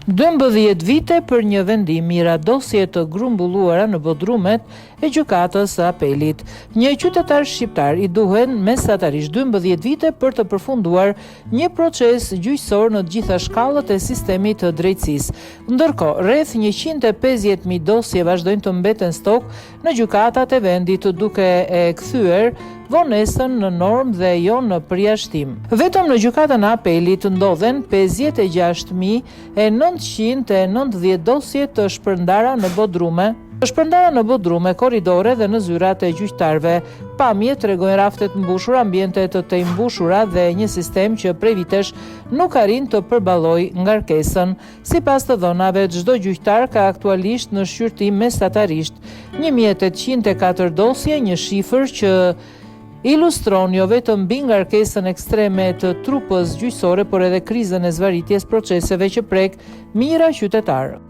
12 vite për një vendim mijëra dosje të grumbulluara në bodrumet e Gjykatës së Apelit. Një qytetar shqiptar i duhen mesatarisht 12 vite për të përfunduar një proces gjyqësor në të gjitha shkallët e sistemit të drejtësisë. Ndërkohë, rreth 150.000 dosje vazhdojnë të mbeten stok në gjykatat e vendit duke e kthyer vonesën në normë dhe jo në përjashtim. Vetëm në Gjykatën e Apelit ndodhen 56.990 dosje të shpërndara në bodrume, të shpërndara në bodrume, korridore dhe në zyrat e gjyqtarëve. Pamjet tregojnë rafte të mbushura, ambiente të tejmbushura dhe një sistem që prej vitesh nuk arrin të përballojë ngarkesën. Sipas të dhënave, çdo gjyqtar ka aktualisht në shqyrtim mesatarisht 1804 dosje, një shifër që ilustron jo vetëm mbingarkesën ekstreme të trupës gjyqësore, por edhe krizën e zvarritjes proceseve që prek mijëra qytetarë.